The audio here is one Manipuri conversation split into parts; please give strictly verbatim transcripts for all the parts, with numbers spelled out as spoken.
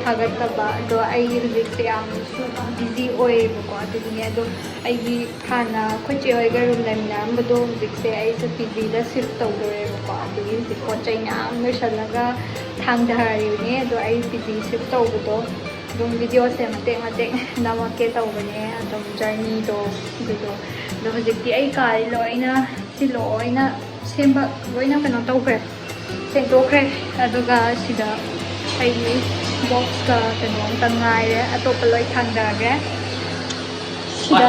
ꯊꯥꯒꯠꯇꯕ꯫ ꯑꯗꯣ ꯑꯩ ꯍꯧꯖꯤꯛꯁꯦ ꯌꯥꯝꯅꯁꯨ ꯕꯤꯖꯤ ꯑꯣꯏꯌꯦꯕꯀꯣ, ꯑꯗꯨꯒꯤꯅꯦ꯫ ꯑꯗꯣ ꯑꯩꯒꯤ ꯍꯥꯟꯅ ꯑꯩꯈꯣꯏ ꯆꯦ ꯍꯣꯏꯒ ꯔꯨꯝ ꯂꯩꯃꯤꯟꯅꯔꯝꯕꯗꯣ ꯍꯧꯖꯤꯛꯁꯦ ꯑꯩꯁꯦ ꯄꯤ ꯖꯤꯗ ꯁꯤꯐ ꯇꯧꯗꯣꯔꯦꯕꯀꯣ, ꯑꯗꯨꯒꯤ ꯍꯧꯖꯤꯛ ꯄꯣꯠ ꯆꯩ ꯃꯌꯥꯝ ꯂꯣꯏꯁꯤꯜꯂꯒ ꯊꯥꯡꯊꯔꯤꯕꯅꯦ꯫ ꯑꯗꯣ ꯑꯩ ꯄꯤ ꯖꯤ ꯁꯤꯐ ꯇꯧꯕꯗꯣ ꯑꯗꯨꯝ ꯚꯤꯗꯤꯑꯣꯁꯦ ꯃꯇꯦꯛ ꯃꯇꯦꯛ ꯅꯝꯃꯛꯀꯦ ꯇꯧꯕꯅꯦ, ꯑꯗꯨꯝ ꯖꯔꯅꯤꯗꯣ ꯑꯗꯨꯗꯣ꯫ ꯑꯗꯣ ꯍꯧꯖꯤꯛꯇꯤ ꯑꯩ ꯀꯥꯁꯦ ꯂꯣꯏꯅ, ꯁꯤ ꯂꯣꯏꯅ ꯁꯦꯝꯕ, ꯂꯣꯏꯅ ꯀꯩꯅꯣ ꯇꯧꯈ꯭ꯔꯦ, ꯁꯦꯡꯗꯣꯛꯈ꯭ꯔꯦ꯫ ꯑꯗꯨꯒ ꯁꯤꯗ ꯑꯩꯒꯤ ꯕꯣꯛꯁꯀ ꯀꯩꯅꯣ ꯑꯝꯇ ꯉꯥꯏꯔꯦ, ꯑꯇꯣꯞꯄ ꯂꯣꯏ ꯊꯥꯡꯊꯈ꯭ꯔꯦ꯫ ꯁꯤꯗ,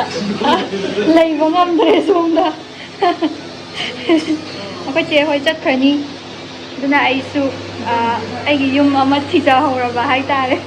ꯑ, ꯂꯩꯕ ꯉꯝꯗ꯭ꯔꯦ ꯁꯣꯝꯗ꯫ ꯑꯩꯈꯣꯏ ꯆꯦ ꯍꯣꯏ ꯆꯠꯈ꯭ꯔꯅꯤ꯫ ꯑꯗꯨꯅ ꯑꯩꯁꯨ, ꯑ, ꯑꯩꯒꯤ ꯌꯨꯝ ꯑꯃ ꯊꯤꯖꯍꯧꯔꯕ ꯍꯥꯏꯇꯥꯔꯦ꯫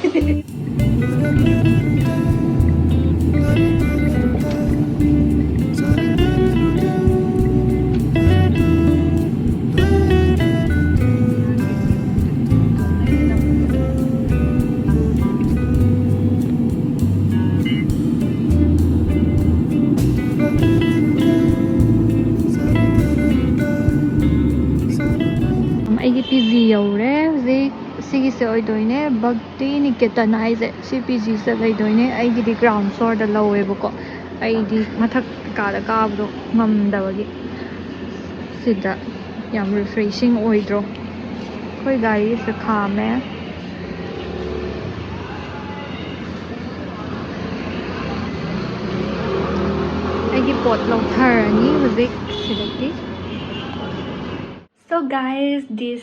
ꯑꯩꯒꯤ ꯄꯤ ꯖꯤ ꯌꯧꯔꯦ ꯍꯧꯖꯤꯛ꯫ ꯁꯤꯒꯤꯁꯦ ꯑꯣꯏꯗꯣꯏꯅꯦ ꯚꯛꯇꯤ ꯅꯤꯀꯦꯇꯟ ꯍꯥꯏꯁꯦ꯫ ꯁꯤ ꯄꯤ ꯖꯤꯁꯦ ꯂꯩꯗꯣꯏꯅꯦ꯫ ꯑꯩꯒꯤꯗꯤ ꯒ꯭ꯔꯥꯎꯟ ꯐ꯭ꯂꯣꯔꯗ ꯂꯧꯋꯦꯕꯀꯣ꯫ ꯑꯩꯗꯤ ꯃꯊꯛ ꯀꯥꯗ ꯀꯥꯕꯗꯣ ꯉꯝꯗꯕꯒꯤ꯫ ꯁꯤꯗ ꯌꯥꯝ ꯔꯤꯐ꯭ꯔꯦꯁꯤꯡ ꯑꯣꯏꯗ꯭ꯔꯣ? ꯑꯩꯈꯣꯏ ꯒꯥꯔꯤꯁꯦ ꯈꯥꯝꯃꯦ꯫ ꯑꯩꯒꯤ ꯄꯣꯠ ꯂꯧꯊꯔꯅꯤ ꯍꯧꯖꯤꯛ ꯁꯤꯗꯒꯤ꯫ So guys, this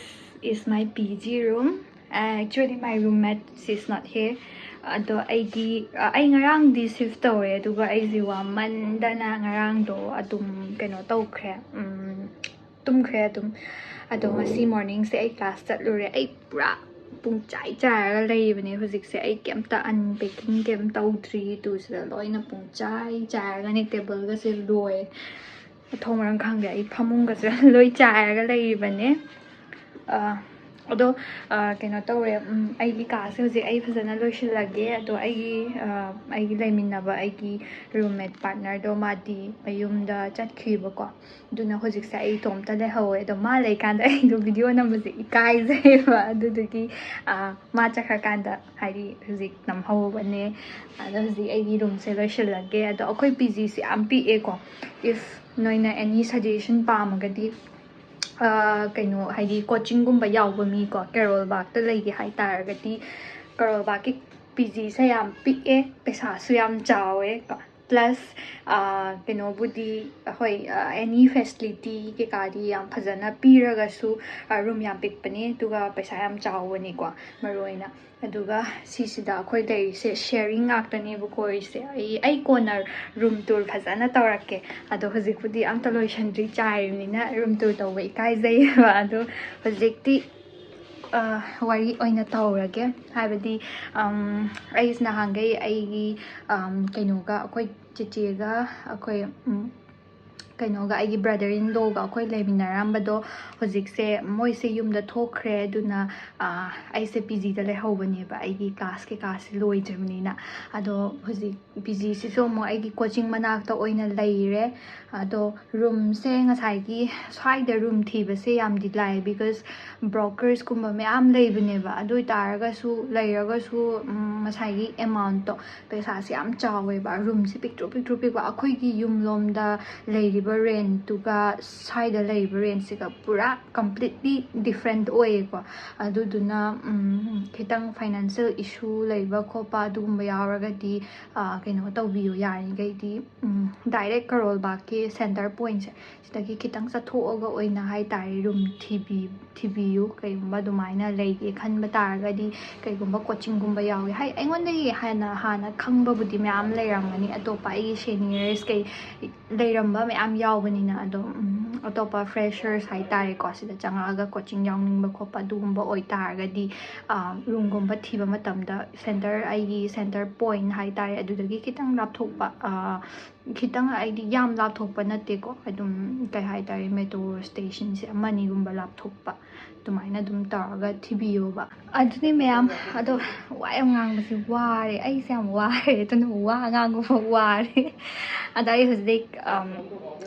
is my P G room. Uh, actually, my roommate, she's not here. ꯑꯗꯣ ꯑꯩꯒꯤ, ꯑ, ꯑꯩ ꯉꯔꯥꯡꯗꯤ ꯁꯤꯐ ꯇꯧꯔꯦ, ꯑꯗꯨꯒ ꯑꯩꯁꯦ ꯋꯥꯃꯟꯗꯅ ꯉꯔꯥꯡꯗꯣ ꯑꯗꯨꯝ ꯀꯩꯅꯣ ꯇꯧꯈ꯭ꯔꯦ, ꯎꯝ, ꯇꯨꯝꯈ꯭ꯔꯦ ꯑꯗꯨꯝ꯫ ꯑꯗꯣ ꯉꯁꯤ ꯃꯣꯔꯅꯤꯡꯁꯦ ꯑꯩ ꯀ꯭ꯂꯥꯁ ꯆꯠꯂꯨꯔꯦ꯫ ꯑꯩ ꯄꯨꯔꯥ ꯄꯨꯡꯆꯥꯏ ꯆꯥꯏꯔꯒ ꯂꯩꯔꯤꯕꯅꯦ ꯍꯧꯖꯤꯛꯁꯦ꯫ ꯑꯩ ꯀꯩꯝꯇ ꯑꯟꯄꯦꯀꯤꯡ ꯀꯩꯝ ꯇꯧꯗ꯭ꯔꯤ꯫ ꯇꯨꯁꯤꯗ ꯂꯣꯏꯅ ꯄꯨꯡꯆꯥꯏ ꯆꯥꯏꯔꯒꯅꯦ, ꯇꯦꯕꯜꯒꯁꯦ ꯂꯣꯏ, ꯃꯊꯣꯡ ꯃꯔꯝ ꯈꯪꯗꯦ꯫ ꯑꯩ ꯐꯃꯨꯡꯒꯁꯦ ꯂꯣꯏ ꯆꯥꯏꯔꯒ ꯂꯩꯔꯤꯕꯅꯦ꯫ ꯑ, ꯑꯗꯣ ꯀꯩꯅꯣ ꯇꯧꯔꯦ, ꯑꯩꯒꯤ ꯀꯥꯁꯦ ꯍꯧꯖꯤꯛ ꯑꯩ ꯐꯖꯅ ꯂꯣꯏꯁꯤꯜꯂꯒꯦ꯫ ꯑꯗꯣ ꯑꯩꯒꯤ ꯑꯩꯒꯤ ꯂꯩꯃꯤꯟꯅꯕ ꯑꯩꯒꯤ ꯔꯨꯝꯃꯦꯠ ꯄꯥꯔꯠꯅꯔꯗꯣ ꯃꯥꯗꯤ ꯃꯌꯨꯝꯗ ꯆꯠꯈꯤꯕꯀꯣ꯫ ꯑꯗꯨꯅ ꯍꯧꯖꯤꯛꯁꯦ ꯑꯩ ꯏꯇꯣꯝꯇ ꯂꯩꯍꯧꯋꯦ꯫ ꯑꯗꯣ ꯃꯥ ꯂꯩꯀꯥꯟꯗ ꯑꯩꯗꯣ ꯚꯤꯗꯤꯑꯣ ꯅꯝꯕꯁꯦ ꯏꯀꯥꯏꯖꯩꯕ꯫ ꯑꯗꯨꯗꯨꯒꯤ ꯃꯥ ꯆꯠꯈ꯭ꯔꯀꯥꯟꯗ ꯍꯥꯏꯗꯤ ꯍꯧꯖꯤꯛ ꯅꯝꯍꯧꯕꯅꯦ꯫ ꯑꯗꯣ ꯍꯧꯖꯤꯛ ꯑꯩꯒꯤ ꯔꯨꯝꯁꯦ ꯂꯣꯏꯁꯤꯜꯂꯒꯦ꯫ ꯑꯗꯣ ꯑꯩꯈꯣꯏ ꯄꯤ ꯖꯤꯁꯦ ꯌꯥꯝ ꯄꯤꯛꯑꯦꯀꯣ꯫ If ꯅꯣꯏꯅ any suggestion ꯄꯥꯝꯃꯒꯗꯤ, ꯀꯩꯅꯣ ꯍꯥꯏꯗꯤ ꯀꯣꯆꯤꯡꯒꯨꯝꯕ ꯌꯥꯎꯕ ꯃꯤꯀꯣ, ꯀꯦꯔꯣꯜ ꯕꯥꯛꯇ ꯂꯩꯒꯦ ꯍꯥꯏ ꯇꯥꯔꯒꯗꯤ, ꯀꯦꯔꯣꯜ ꯕꯥꯛꯀꯤ ꯄꯤ ꯖꯤꯁꯦ ꯌꯥꯝ ꯄꯤꯛꯑꯦ, ꯄꯩꯁꯥꯁꯨ ꯌꯥꯝ ꯆꯥꯎꯋꯦ ꯀꯣ꯫ Plus ꯀꯩꯅꯣꯕꯨꯗꯤ, ꯍꯣꯏ, any facility ꯀꯩꯀꯥꯗꯤ ꯌꯥꯝ ꯐꯖꯅ ꯄꯤꯔꯒꯁꯨ ꯔꯨꯝ ꯌꯥꯝ ꯄꯤꯛꯄꯅꯦ, ꯑꯗꯨꯒ ꯄꯩꯁꯥ ꯌꯥꯝ ꯆꯥꯎꯕꯅꯤꯀꯣ ꯃꯔꯨ ꯑꯣꯏꯅ꯫ ꯑꯗꯨꯒ ꯁꯤꯁꯤꯗ ꯑꯩꯈꯣꯏ ꯂꯩꯔꯤꯁꯦ ꯁꯤꯌꯔꯤꯡ ꯉꯥꯛꯇꯅꯦꯕꯀꯣ ꯑꯩꯁꯦ꯫ ꯑꯩ ꯑꯩ ꯀꯣꯟꯅ ꯔꯨꯝ ꯇꯨꯔ ꯐꯖꯅ ꯇꯧꯔꯛꯀꯦ꯫ ꯑꯗꯣ ꯍꯧꯖꯤꯛꯄꯨꯗꯤ ꯑꯝꯇ ꯂꯣꯏꯁꯟꯗ꯭ꯔꯤ, ꯆꯥꯏꯔꯤꯕꯅꯤꯅ ꯔꯨꯝ ꯇꯨꯔ ꯇꯧꯕ ꯏꯀꯥꯏꯖꯩꯌꯦꯕ꯫ ꯑꯗꯣ ꯍꯧꯖꯤꯛꯇꯤ ꯋꯥꯔꯤ ꯑꯣꯏꯅ ꯇꯧꯔꯒꯦ꯫ ꯍꯥꯏꯕꯗꯤ ꯑꯩꯁꯦ ꯅꯍꯥꯟꯈꯩ ꯑꯩꯒꯤ ꯀꯩꯅꯣꯒ, ꯑꯩꯈꯣꯏ ꯆꯦꯆꯦꯒ ꯑꯩꯈꯣꯏ ꯀꯩꯅꯣꯒ, ꯑꯩꯒꯤ ꯕ꯭ꯔꯗꯔ ꯏꯟ ꯂꯣꯒ ꯑꯩꯈꯣꯏ ꯂꯩꯃꯤꯟꯅꯔꯝꯕꯗꯣ ꯍꯧꯖꯤꯛꯁꯦ ꯃꯣꯏꯁꯦ ꯌꯨꯝꯗ ꯊꯣꯛꯈ꯭ꯔꯦ꯫ ꯑꯗꯨꯅ ꯑꯩꯁꯦ ꯄꯤ ꯖꯤꯗ ꯂꯩꯍꯧꯕꯅꯦꯕ, ꯑꯩꯒꯤ ꯀ꯭ꯂꯥꯁ ꯀꯩꯀꯥꯁꯦ ꯂꯣꯏꯗ꯭ꯔꯤꯕꯅꯤꯅ꯫ ꯑꯗꯣ ꯍꯧꯖꯤꯛ ꯄꯤ ꯖꯤꯁꯤꯁꯨ ꯑꯃꯨꯛ ꯑꯩꯒꯤ ꯀꯣꯆꯤꯡ ꯃꯅꯥꯛꯇ ꯑꯣꯏꯅ ꯂꯩꯔꯦ꯫ ꯑꯗꯣ ꯔꯨꯝꯁꯦ ꯉꯁꯥꯏꯒꯤ ꯁ꯭ꯋꯥꯏꯗ ꯔꯨꯝ ꯊꯤꯕꯁꯦ ꯌꯥꯝꯗꯤ ꯂꯥꯏ, because ꯕ꯭ꯔꯣꯀꯔꯁꯀꯨꯝꯕ ꯃꯌꯥꯝ ꯂꯩꯕꯅꯦꯕ꯫ ꯑꯗꯨ ꯑꯣꯏ ꯇꯥꯔꯒꯁꯨ, ꯂꯩꯔꯒꯁꯨ ꯉꯁꯥꯏꯒꯤ ꯑꯦꯃꯥꯎꯟꯠꯇꯣ, ꯄꯩꯁꯥꯁꯦ ꯌꯥꯝ ꯆꯥꯎꯋꯦꯕ꯫ ꯔꯨꯝꯁꯦ ꯄꯤꯛꯇ꯭ꯔꯨ ꯄꯤꯛꯇ꯭ꯔꯨ ꯄꯤꯛꯄ, ꯑꯩꯈꯣꯏꯒꯤ ꯌꯨꯝꯂꯣꯝꯗ ꯂꯩꯔꯤꯕ ꯔꯦꯟꯠꯇꯨꯒ ꯁ꯭ꯋꯥꯏꯗ ꯂꯩꯔꯤꯕ ꯔꯦꯟꯠꯁꯤꯒ ꯄꯨꯔꯥ completely different ꯑꯣꯏꯌꯦꯀꯣ꯫ ꯑꯗꯨꯗꯨꯅ ꯈꯤꯇꯪ ꯐꯥꯏꯅꯥꯟꯁꯤꯌꯦꯜ ꯏꯁꯨ ꯂꯩꯕ ꯈꯣꯠꯄ ꯑꯗꯨꯒꯨꯝꯕ ꯌꯥꯎꯔꯒꯗꯤ ꯀꯩꯅꯣ ꯇꯧꯕꯤꯌꯨ, ꯌꯥꯔꯤꯈꯩꯗꯤ ꯗꯥꯏꯔꯦꯛ ꯀꯔꯣꯜ ꯕꯥꯒꯀꯤ ꯁꯦꯟꯇꯔ ꯄꯣꯏꯟꯠꯁꯦ ꯁꯤꯗꯒꯤ ꯈꯤꯇꯪ ꯆꯠꯊꯣꯛꯑꯒ ꯑꯣꯏꯅ ꯍꯥꯏ ꯇꯥꯔꯦ ꯔꯨꯝ ꯊꯤꯕꯤ ꯊꯤꯕꯤꯌꯨ꯫ ꯀꯩꯒꯨꯝꯕ ꯑꯗꯨꯃꯥꯏꯅ ꯂꯩꯒꯦ ꯈꯟꯕ ꯇꯥꯔꯒꯗꯤ, ꯀꯩꯒꯨꯝꯕ ꯀꯣꯆꯤꯡꯒꯨꯝꯕ ꯌꯥꯎꯒꯦ ꯍꯥꯏ, ꯑꯩꯉꯣꯟꯗꯒꯤ ꯍꯥꯟꯅ ꯍꯥꯟꯅ ꯈꯪꯕꯕꯨꯗꯤ ꯃꯌꯥꯝ ꯂꯩꯔꯝꯒꯅꯤ, ꯑꯇꯣꯞꯄ ꯑꯩꯒꯤ ꯁꯦꯅꯤꯌꯔꯁ ꯀꯩ ꯂꯩꯔꯝꯕ ꯃꯌꯥꯝ ꯌꯥꯎꯕꯅꯤꯅ꯫ ꯑꯗꯣ ꯑꯇꯣꯞꯄ ꯐ꯭ꯔꯦꯁꯔꯁ ꯍꯥꯏ ꯇꯥꯔꯦꯀꯣ, ꯁꯤꯗ ꯆꯪꯉꯛꯑꯒ ꯀꯣꯆꯤꯡ ꯌꯥꯎꯅꯤꯡꯕ ꯈꯣꯠꯄ ꯑꯗꯨꯒꯨꯝꯕ ꯑꯣꯏꯇꯥꯔꯒꯗꯤ, ꯔꯨꯝꯒꯨꯝꯕ ꯊꯤꯕ ꯃꯇꯝꯗ ꯁꯦꯟꯇꯔ, ꯑꯩꯒꯤ ꯁꯦꯟꯇꯔ ꯄꯣꯏꯟꯠ ꯍꯥꯏ ꯇꯥꯔꯦ, ꯑꯗꯨꯗꯒꯤ ꯈꯤꯇꯪ ꯂꯥꯞꯊꯣꯛꯄ ꯈꯤꯇꯪ, ꯑꯩꯗꯤ ꯌꯥꯝ ꯂꯥꯞꯊꯣꯛꯄ ꯅꯠꯇꯦꯀꯣ, ꯑꯗꯨꯝ ꯀꯩ ꯍꯥꯏꯇꯥꯔꯦ, ꯃꯦꯇ꯭ꯔꯣ ꯁ꯭ꯇꯦꯁꯟꯁꯦ ꯑꯃꯅꯤꯒꯨꯝꯕ ꯂꯥꯞꯊꯣꯛꯄ, ꯑꯗꯨꯃꯥꯏꯅ ꯑꯗꯨꯝ ꯇꯧꯔꯒ ꯊꯤꯕꯤꯌꯣꯕ꯫ ꯑꯗꯨꯅꯤ ꯃꯌꯥꯝ, ꯑꯗꯣ ꯋꯥ ꯌꯥꯝ ꯉꯥꯡꯕꯁꯦ ꯋꯥꯔꯦ, ꯑꯩꯁꯦ ꯌꯥꯝ ꯋꯥꯔꯦ, ꯑꯗꯨꯅ ꯋꯥ ꯉꯥꯡꯕ ꯐꯥꯎ ꯋꯥꯔꯦ꯫ ꯑꯗꯣ ꯑꯩ ꯍꯧꯖꯤꯛ, ꯑꯝ,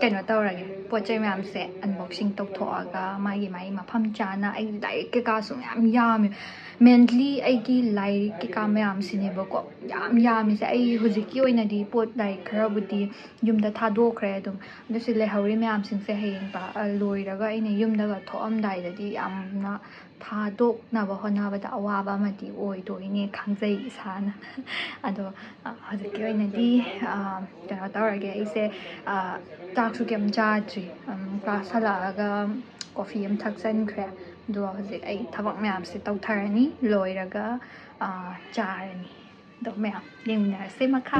ꯀꯩꯅꯣ ꯇꯧꯔꯒꯦ, ꯄꯣꯠ ꯆꯩ ꯃꯌꯥꯝꯁꯦ ꯑꯟꯕꯣꯛꯁꯤꯡ ꯇꯧꯊꯣꯛꯑꯒ ꯃꯥꯒꯤ ꯃꯥꯒꯤ ꯃꯐꯝ ꯆꯥꯅ, ꯑꯩ ꯂꯥꯏꯔꯤꯛ ꯀꯩꯀꯥꯁꯨ ꯃꯌꯥꯝ ꯌꯥꯝꯃꯦ, ꯃꯦꯟꯂꯤ ꯑꯩꯒꯤ ꯂꯥꯏꯔꯤꯛ ꯀꯩꯀꯥ ꯃꯌꯥꯝꯁꯤꯅꯦꯕꯀꯣ ꯌꯥꯝ ꯌꯥꯝꯃꯤꯁꯦ꯫ ꯑꯩ ꯍꯧꯖꯤꯛꯀꯤ ꯑꯣꯏꯅꯗꯤ ꯄꯣꯠ ꯂꯥꯏꯔꯤꯛ ꯈꯔꯕꯨꯗꯤ ꯌꯨꯝꯗ ꯊꯥꯗꯣꯛꯈ꯭ꯔꯦ ꯑꯗꯨꯝ, ꯑꯗꯨꯁꯨ ꯂꯩꯍꯧꯔꯤ ꯃꯌꯥꯝꯁꯤꯡꯁꯦ ꯍꯌꯦꯡ ꯄꯥ-, ꯑ, ꯂꯣꯏꯔꯒ ꯑꯩꯅ ꯌꯨꯝꯗꯒ ꯊꯣꯛꯑꯝꯗꯥꯏꯗꯗꯤ ꯌꯥꯝꯅ ꯊꯥꯗꯣꯛꯅꯕ ꯍꯣꯠꯅꯕꯗ ꯑꯋꯥꯕ ꯑꯃꯗꯤ ꯑꯣꯏꯗꯣꯏꯅꯦ ꯈꯪꯖꯩ ꯏꯁꯥꯅ꯫ ꯑꯗꯣ, ꯑ, ꯍꯧꯖꯤꯛꯀꯤ ꯑꯣꯏꯅꯗꯤ, ꯑ, ꯀꯩꯅꯣ ꯇꯧꯔꯒꯦ, ꯑꯩꯁꯦ, ꯑ, ꯆꯥꯛꯁꯨ ꯀꯩꯝ ꯆꯥꯗ꯭ꯔꯤ꯫ ꯎꯝ, ꯀ꯭ꯂꯥꯁ ꯍꯜꯂꯛꯑꯒ ꯀꯣꯐꯤ ꯑꯃ ꯊꯛꯆꯟꯈ꯭ꯔꯦ꯫ ꯑꯗꯨꯒ ꯍꯧꯖꯤꯛ ꯑꯩ ꯊꯕꯛ ꯃꯌꯥꯝꯁꯦ ꯇꯧꯊꯔꯅꯤ, ꯂꯣꯏꯔꯒ, ꯑ, ꯆꯥꯔꯅꯤ꯫ ꯑꯗꯣ ꯃꯌꯥꯝ ꯌꯦꯡꯃꯤꯟꯅꯔꯁꯦ ꯃꯈꯥ꯫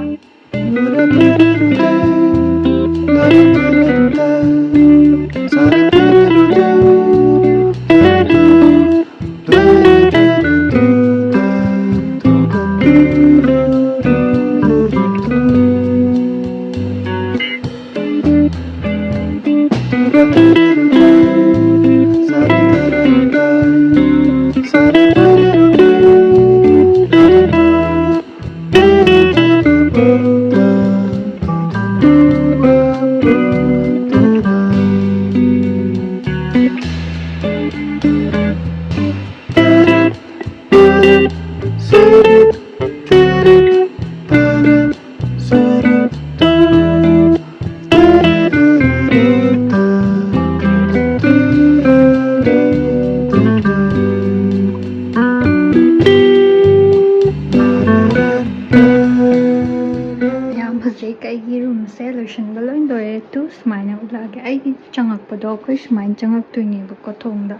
ꯌꯥꯝ ꯐꯖꯩ, ꯑꯩꯒꯤ ꯔꯨꯝꯁꯦ ꯂꯣꯏꯁꯤꯟꯕ ꯂꯣꯏ ꯂꯣꯏꯔꯦ꯫ ꯇꯨ ꯁꯨꯃꯥꯏꯅ ꯎꯠꯂꯛꯑꯒꯦ꯫ ꯑꯩꯒꯤ ꯆꯪꯉꯛꯄꯗꯣ ꯑꯩꯈꯣꯏ ꯁꯨꯃꯥꯏꯅ ꯆꯪꯉꯛꯇꯣꯏꯅꯦꯕꯀꯣ ꯊꯣꯡꯗ꯫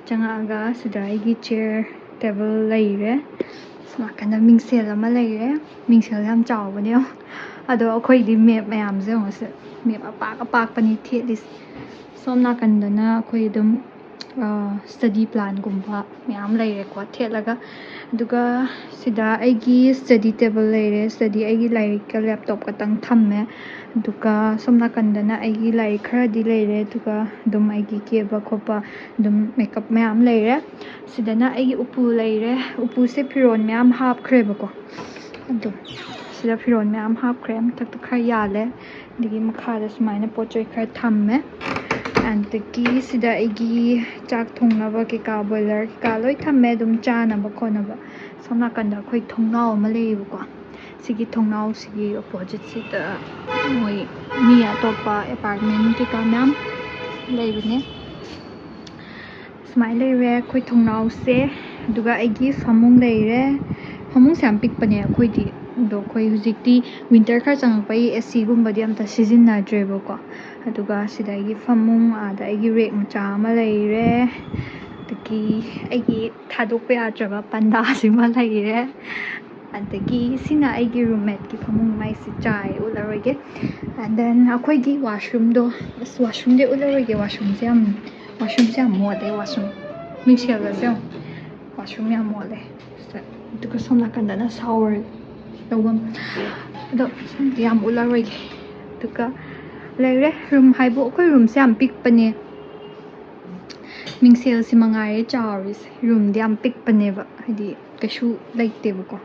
ꯆꯪꯉꯛꯑꯒ ꯁꯤꯗ ꯑꯩꯒꯤ ꯆꯤꯌꯔ ꯇꯦꯕꯜ ꯂꯩꯔꯦ꯫ ꯁꯣꯝ ꯅꯥꯀꯟꯗ ꯃꯤꯡꯁꯦꯜ ꯑꯃ ꯂꯩꯔꯦ꯫ ꯃꯤꯡꯁꯦꯜ ꯌꯥꯝ ꯆꯥꯎꯕꯅꯦ ꯌꯦꯡꯉꯣ꯫ ꯑꯗꯣ ꯑꯩꯈꯣꯏꯗꯤ ꯃꯦꯞ ꯃꯌꯥꯝꯁꯦ ꯌꯦꯡꯉꯣ ꯁꯦ꯫ ꯃꯦꯞ ꯑꯄꯥꯛ ꯑꯄꯥꯛꯄꯅꯤ ꯊꯦꯠꯂꯤꯁꯦ꯫ ꯁꯣꯝ ꯅꯥꯀꯟꯗꯅ ꯑꯩꯈꯣꯏ ꯑꯗꯨꯝ ꯁ꯭ꯇꯗꯤ ꯄ꯭ꯂꯥꯟꯒꯨꯝꯕ ꯃꯌꯥꯝ ꯂꯩꯔꯦꯀꯣ ꯊꯦꯠꯂꯒ꯫ ꯑꯗꯨꯒ ꯁꯤꯗ ꯑꯩꯒꯤ ꯁ꯭ꯇꯗꯤ ꯇꯦꯕꯜ ꯂꯩꯔꯦ꯫ ꯁꯤꯗꯗꯤ ꯑꯩꯒꯤ ꯂꯥꯏꯔꯤꯛꯀ ꯂꯦꯞꯇꯣꯞ ꯈꯛꯇꯪ ꯊꯝꯃꯦ꯫ ꯑꯗꯨꯒ ꯁꯣꯝ ꯅꯥꯀꯟꯗꯅ ꯑꯩꯒꯤ ꯂꯥꯏꯔꯤꯛ ꯈꯔꯗꯤ ꯂꯩꯔꯦ꯫ ꯑꯗꯨꯒ ꯑꯗꯨꯝ ꯑꯩꯒꯤ ꯀꯦꯕ ꯈꯣꯠꯄ ꯑꯗꯨꯝ ꯃꯦꯀꯞ ꯃꯌꯥꯝ ꯂꯩꯔꯦ꯫ ꯁꯤꯗꯅ ꯑꯩꯒꯤ ꯎꯄꯨ ꯂꯩꯔꯦ꯫ ꯎꯄꯨꯁꯦ ꯐꯤꯔꯣꯜ ꯃꯌꯥꯝ ꯍꯥꯞꯈ꯭ꯔꯦꯕꯀꯣ꯫ ꯑꯗꯨꯝ ꯁꯤꯗ ꯐꯤꯔꯣꯜ ꯃꯌꯥꯝ ꯍꯥꯞꯈ꯭ꯔꯦ꯫ ꯃꯊꯛꯇ ꯈꯔ ꯌꯥꯜꯂꯦ꯫ ꯑꯗꯒꯤ ꯃꯈꯥꯗ ꯁꯨꯃꯥꯏꯅ ꯄꯣꯠ ꯆꯩ ꯈꯔ ꯊꯝꯃꯦ꯫ ꯑꯗꯒꯤ ꯁꯤꯗ ꯑꯩꯒꯤ ꯆꯥꯛ ꯊꯣꯡꯅꯕ ꯀꯩꯀꯥ, ꯕꯣꯏꯂꯔ ꯀꯩꯀꯥ ꯂꯣꯏ ꯊꯝꯃꯦ, ꯑꯗꯨꯝ ꯆꯥꯅꯕ ꯈꯣꯠꯅꯕ꯫ ꯁꯣꯝ ꯅꯥꯀꯟꯗ ꯑꯩꯈꯣꯏ ꯊꯣꯡꯅꯥꯎ ꯑꯃ ꯂꯩꯌꯦꯕꯀꯣ꯫ ꯁꯤꯒꯤ ꯊꯣꯡꯅꯥꯎꯁꯤꯒꯤ ꯑꯣꯄꯣꯖꯤꯠꯁꯤꯗ ꯃꯣꯏ ꯃꯤ ꯑꯇꯣꯞꯄ ꯑꯦꯄꯥꯔꯠꯃꯦꯟ ꯀꯩꯀꯥ ꯃꯌꯥꯝ ꯂꯩꯕꯅꯦ꯫ ꯁꯨꯃꯥꯏꯅ ꯂꯩꯔꯦ ꯑꯩꯈꯣꯏ ꯊꯣꯡꯅꯥꯎꯁꯦ꯫ ꯑꯗꯨꯒ ꯑꯩꯒꯤ ꯐꯃꯨꯡ ꯂꯩꯔꯦ꯫ ꯐꯃꯨꯡꯁꯦ ꯌꯥꯝ ꯄꯤꯛꯄꯅꯦ ꯑꯩꯈꯣꯏꯗꯤ꯫ ꯑꯗꯣ ꯑꯩꯈꯣꯏ ꯍꯧꯖꯤꯛꯇꯤ ꯋꯤꯟꯇꯔ ꯈꯔ ꯆꯪꯉꯛꯄꯒꯤ ꯑꯦ ꯁꯤꯒꯨꯝꯕꯗꯤ ꯑꯝꯇ ꯁꯤꯖꯤꯟꯅꯗ꯭ꯔꯦꯕꯀꯣ꯫ ꯑꯗꯨꯒ ꯁꯤꯗ ꯑꯩꯒꯤ ꯐꯃꯨꯡ, ꯑꯥꯗ ꯑꯩꯒꯤ ꯔꯦꯛ ꯃꯆꯥ ꯑꯃ ꯂꯩꯔꯦ꯫ ꯑꯗꯒꯤ ꯑꯩꯒꯤ ꯊꯥꯗꯣꯛꯄ ꯌꯥꯗ꯭ꯔꯕ ꯄꯟꯗꯥꯁꯤꯃ ꯂꯩꯔꯦ꯫ ꯑꯗꯒꯤ ꯁꯤꯅ ꯑꯩꯒꯤ ꯔꯨꯝꯃꯦꯠꯀꯤ ꯐꯃꯨꯡ, ꯃꯥꯏꯁꯤ ꯆꯥꯏ, ꯎꯠꯂꯔꯣꯏꯒꯦ꯫ And then ꯑꯩꯈꯣꯏꯒꯤ ꯋꯥꯁꯔꯨꯝꯗꯣ, ꯑꯁ, ꯋꯥꯁꯔꯨꯝꯗꯤ ꯎꯠꯂꯔꯣꯏꯒꯦ꯫ ꯋꯥꯁꯔꯨꯝꯁꯦ ꯌꯥꯝ, ꯋꯥꯁꯔꯨꯝꯁꯦ ꯌꯥꯝ ꯃꯣꯠꯂꯦ꯫ ꯋꯥꯁꯔꯨꯝ, ꯃꯤꯡꯁꯦꯜꯒꯁꯦ ꯌꯦꯡꯉꯣ꯫ ꯋꯥꯁꯔꯨꯝ ꯌꯥꯝ ꯃꯣꯠꯂꯦ꯫ ꯁꯤꯗ, ꯑꯗꯨꯒ ꯁꯣꯝ ꯅꯥꯀꯟꯗꯅ ꯁꯥꯋꯔ ꯂꯧꯐꯝ꯫ ꯑꯗꯣ ꯁꯣꯝꯗꯤ ꯌꯥꯝ ꯎꯠꯂꯔꯣꯏꯒꯦ꯫ ꯑꯗꯨꯒ ꯂꯩꯔꯦ꯫ ꯔꯨꯝ ꯍꯥꯏꯕꯨ ꯑꯩꯈꯣꯏ ꯔꯨꯝꯁꯦ ꯌꯥꯝ ꯄꯤꯛꯄꯅꯦ꯫ ꯃꯤꯡꯁꯦꯜꯁꯤ ꯃꯉꯥꯏꯔꯦ ꯆꯥꯎꯔꯤꯁꯦ꯫ ꯔꯨꯝꯗꯤ ꯌꯥꯝ ꯄꯤꯛꯄꯅꯦꯕ, ꯍꯥꯏꯗꯤ ꯀꯩꯁꯨ ꯂꯩꯇꯦꯕꯀꯣ꯫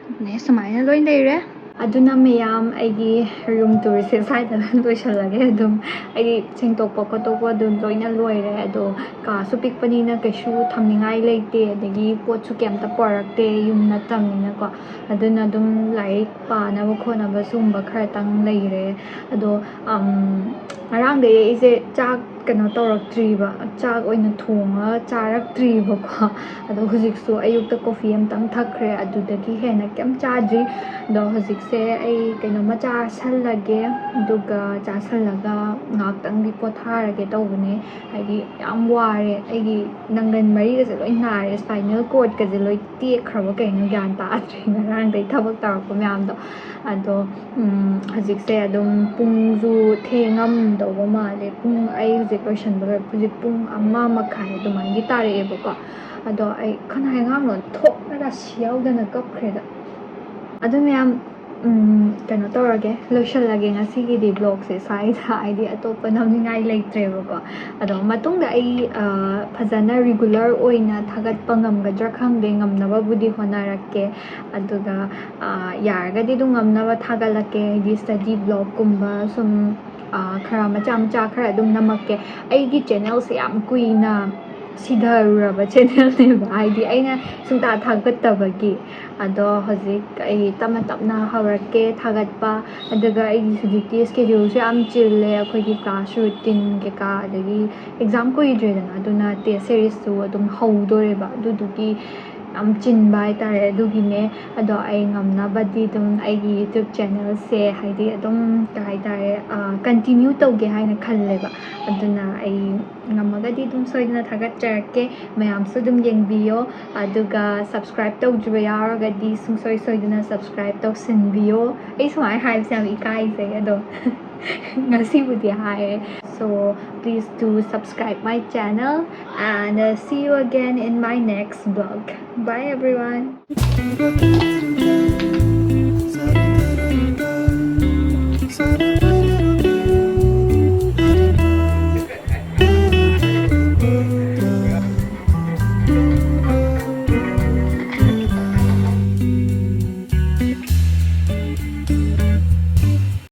ꯑꯗꯨꯅꯦ, ꯁꯨꯃꯥꯏꯅ ꯂꯣꯏ ꯂꯩꯔꯦ꯫ ꯑꯗꯨꯅ ꯃꯌꯥꯝ, ꯑꯩꯒꯤ ꯔꯨꯝ ꯇꯨꯔꯁꯦ ꯁ꯭ꯋꯥꯏꯗ ꯂꯣꯏꯁꯤꯜꯂꯒꯦ꯫ ꯑꯗꯨꯝ ꯑꯩꯗꯤ ꯁꯦꯡꯗꯣꯛꯄ ꯈꯣꯠꯇꯣꯛꯄ ꯑꯗꯨꯝ ꯂꯣꯏꯅ ꯂꯣꯏꯔꯦ꯫ ꯑꯗꯣ ꯀꯥꯁꯨ ꯄꯤꯛꯄꯅꯤꯅ ꯀꯩꯁꯨ ꯊꯝꯅꯤꯡꯉꯥꯏ ꯂꯩꯇꯦ, ꯑꯗꯒꯤ ꯄꯣꯠꯁꯨ ꯀꯩꯝꯇ ꯄꯣꯔꯛꯇꯦ ꯌꯨꯝ ꯅꯠꯇꯕꯅꯤꯅꯀꯣ꯫ ꯑꯗꯨꯅ ꯑꯗꯨꯝ ꯂꯥꯏꯔꯤꯛ ꯄꯥꯅꯕ ꯈꯣꯠꯅꯕ ꯁꯤꯒꯨꯝꯕ ꯈꯔꯇꯪ ꯂꯩꯔꯦ꯫ ꯑꯗꯣ, ꯑꯝ, ꯉꯔꯥꯡꯗꯒꯤ ꯑꯩꯁꯦ ꯆꯥꯛ ꯀꯩꯅꯣ ꯇꯧꯔꯛꯇ꯭ꯔꯤꯕ, ꯆꯥꯛ ꯑꯣꯏꯅ ꯊꯣꯡꯉꯒ ꯆꯥꯔꯛꯇ꯭ꯔꯤꯕꯀꯣ꯫ ꯑꯗꯣ ꯍꯧꯖꯤꯛꯁꯨ ꯑꯌꯨꯛꯇ ꯀꯣꯐꯤ ꯑꯃꯇꯪ ꯊꯛꯈ꯭ꯔꯦ, ꯑꯗꯨꯗꯒꯤ ꯍꯦꯟꯅ ꯀꯩꯝ ꯆꯥꯗ꯭ꯔꯤ꯫ ꯑꯗꯣ ꯍꯧꯖꯤꯛꯁꯦ ꯑꯩ ꯀꯩꯅꯣꯝꯃ ꯆꯥꯁꯜꯂꯒꯦ, ꯑꯗꯨꯒ ꯆꯥꯁꯜꯂꯒ ꯉꯥꯏꯍꯥꯛꯇꯪꯗꯤ ꯄꯣꯊꯥꯔꯒꯦ ꯇꯧꯕꯅꯦ꯫ ꯍꯥꯏꯗꯤ ꯌꯥꯝ ꯋꯥꯔꯦ, ꯑꯩꯒꯤ ꯅꯪꯒꯟ ꯃꯔꯤꯒꯁꯦ ꯂꯣꯏ ꯅꯥꯔꯦ, ꯁ꯭ꯄꯥꯏꯅꯦꯜ ꯀꯣꯔꯠꯀꯁꯦ ꯂꯣꯏ ꯇꯦꯛꯈ꯭ꯔꯕ ꯀꯩꯅꯣ ꯒ꯭ꯌꯥꯟ ꯇꯥꯗ꯭ꯔꯦ ꯉꯔꯥꯡꯗꯩ ꯊꯕꯛ ꯇꯧꯔꯛꯄ ꯃꯌꯥꯝꯗꯣ꯫ ꯑꯗꯣ, ꯎꯝ, ꯍꯧꯖꯤꯛꯁꯦ ꯑꯗꯨꯝ ꯄꯨꯡꯁꯨ ꯊꯦꯡꯉꯝꯗꯧꯕ ꯃꯥꯜꯂꯦ꯫ ꯄꯨꯡ, ꯑꯩ ꯍꯧꯖꯤꯛ ꯂꯣꯏꯁꯟꯕ ꯂꯣꯏꯔꯦ꯫ ꯍꯧꯖꯤꯛ ꯄꯨꯡ ꯑꯃ ꯃꯈꯥꯏ ꯑꯗꯨꯃꯥꯏꯅꯗꯤ ꯇꯥꯔꯛꯑꯦꯕꯀꯣ꯫ ꯑꯗꯣ ꯑꯩ ꯈꯅꯥꯎ ꯑꯉꯥꯡꯅꯣ ꯊꯣꯛꯂꯒ ꯁꯤ ꯌꯥꯎꯗꯅ ꯀꯞꯈ꯭ꯔꯦꯗ꯫ ꯑꯗꯨ ꯃꯌꯥꯝ, ꯎꯝ, ꯀꯩꯅꯣ ꯇꯧꯔꯒꯦ, ꯂꯣꯏꯁꯜꯂꯒꯦ ꯉꯁꯤꯒꯤꯗꯤ vlogꯁꯦ ꯁ꯭ꯋꯥꯏꯗ, ꯍꯥꯏꯗꯤ ꯑꯇꯣꯞꯄ ꯅꯝꯅꯤꯡꯉꯥꯏ ꯂꯩꯇ꯭ꯔꯦꯕꯀꯣ꯫ ꯑꯗꯣ ꯃꯇꯨꯡꯗ ꯑꯩ, ꯑ, ꯐꯖꯅ regular ꯑꯣꯏꯅ ꯊꯥꯒꯠꯄ ꯉꯝꯒꯗ꯭ꯔꯥ ꯈꯪꯗꯦ, ꯉꯝꯅꯕꯕꯨꯗꯤ ꯍꯣꯠꯅꯔꯛꯀꯦ꯫ ꯑꯗꯨꯒ, ꯑ, ꯌꯥꯔꯒꯗꯤ ꯑꯗꯨꯝ ꯉꯝꯅꯕ ꯊꯥꯒꯠꯂꯛꯀꯦ, ꯍꯥꯏꯗꯤ study vlogꯀꯨꯝꯕ ꯁꯨꯝ, ꯑ, ꯈꯔ ꯃꯆꯥ ꯃꯆꯥ ꯈꯔ ꯑꯗꯨꯝ ꯅꯝꯃꯛꯀꯦ꯫ ꯑꯩꯒꯤ channelꯁꯦ ꯌꯥꯝ ꯀꯨꯏꯅ ꯁꯤꯊꯔꯨꯔꯕ channelꯅꯦꯕ, ꯍꯥꯏꯗꯤ ꯑꯩꯅ ꯁꯨꯡꯇꯥ ꯊꯥꯒꯠꯇꯕꯒꯤ꯫ ꯑꯗꯣ ꯍꯧꯖꯤꯛ ꯑꯩ ꯇꯞꯅ ꯇꯞꯅ ꯍꯧꯔꯛꯀꯦ ꯊꯥꯒꯠꯄ꯫ ꯑꯗꯨꯒ ꯑꯩꯒꯤ ꯍꯧꯖꯤꯛꯇꯤ scheduleꯁꯨ ꯌꯥꯝ ꯆꯤꯜꯂꯦ, ꯑꯩꯈꯣꯏꯒꯤ class routine ꯀꯩꯀꯥ, ꯑꯗꯒꯤ exam ꯀꯨꯏꯗ꯭ꯔꯦꯗꯅ, ꯑꯗꯨꯅ test seriesꯁꯨ ꯑꯗꯨꯝ ꯍꯧꯗꯣꯔꯦꯕ꯫ ꯑꯗꯨꯗꯨꯒꯤ ꯌꯥꯝ ꯆꯤꯟꯕ ꯍꯥꯏꯇꯥꯔꯦ, ꯑꯗꯨꯒꯤꯅꯦ꯫ ꯑꯗꯣ ꯑꯩ ꯉꯝꯅꯕꯗꯤ ꯑꯗꯨꯝ ꯑꯩꯒꯤ YouTube channelꯁꯦ, ꯍꯥꯏꯗꯤ ꯑꯗꯨꯝ ꯀꯩ ꯍꯥꯏꯇꯥꯔꯦ, ꯑ, continue ꯇꯧꯒꯦ ꯍꯥꯏꯅ ꯈꯜꯂꯦꯕ꯫ ꯑꯗꯨꯅ ꯑꯩ ꯉꯝꯃꯒꯗꯤ ꯑꯗꯨꯝ ꯁꯣꯏꯗꯅ ꯊꯥꯒꯠꯆꯔꯛꯀꯦ꯫ ꯃꯌꯥꯝꯁꯨ ꯑꯗꯨꯝ ꯌꯦꯡꯕꯤꯌꯣ, ꯑꯗꯨꯒ subscribe ꯇꯧꯗ꯭ꯔꯤꯕ ꯌꯥꯎꯔꯒꯗꯤ ꯁꯨꯡꯁꯣꯏ ꯁꯣꯏꯗꯅ subscribe ꯇꯧꯁꯤꯟꯕꯤꯌꯣ꯫ ꯑꯩ ꯁꯨꯃꯥꯏꯅ ꯍꯥꯏꯕꯁꯦ ꯌꯥꯝ ꯏꯀꯥꯏꯖꯩ, ꯑꯗꯣ ꯉꯁꯤꯕꯨꯗꯤ ꯍꯥꯏꯔꯦ꯫ So please do subscribe my channel and, uh, see you again in my next vlog. Bye everyone.